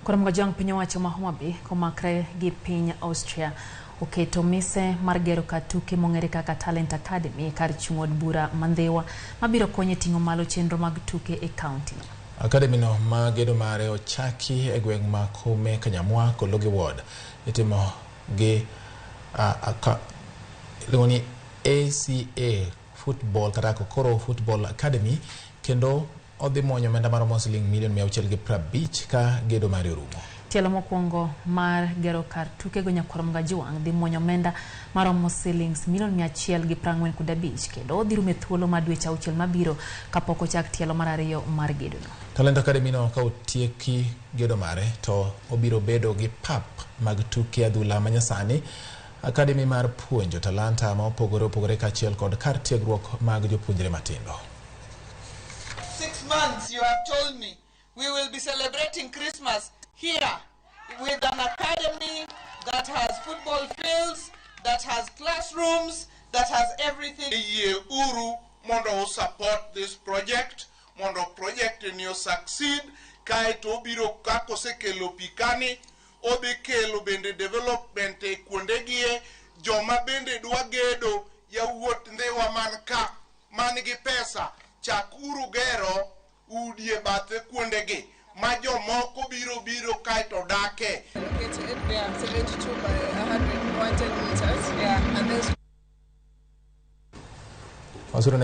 Koro Mgajwang' piny owacho ma Homa Bay komakre gi piny Austria oketo mise mar gero kar tuke mong'ere kaka Talent Academy kar chung' od bura ma Ndhiwa mabiro konyo e ting'o malo chenro mag tuke e kaunti no. Academy no ma gedo mare ochaki e gweng' ma Kome Kanyamwa Kologi Ward itimo gi iluongo ni ACA Football kata Kokoro Football Academy kendo odhi muonyo omenda maromo siling milion 650 ka gedo mare orumo. Tielo mokwongo mar gero kar tukego Nyakwar Mgajwang' dhi muonyo omenda maromo silings milion 145 kendo odhi rumo e thuolo mar dweche 6 mabiro kapok ochak tielo mar ariyo mar gedono. Talent Academy no ka otieki gedo mare to obiro bedo gi pap mag tuke adhula manyasani, academy mar puonjo talanta ma opogore opogore kaachiel kod kar tiegruok mag jopuonjre matindo. 6 months, you have told me, we will be celebrating Christmas here with an academy that has football fields, that has classrooms, that has everything. Yie uru mondo u support this project, mondo project ni o succeed, kaeto obiro kaka osekelo pi kani, odhi kelo bende development e kuondegie, joma bende dwa gedo, yawuot Ndhiwa man ka, man gi pesa, chak uru gero udi e bathe kuondegi, ma jomoko biro biro kaeto dake.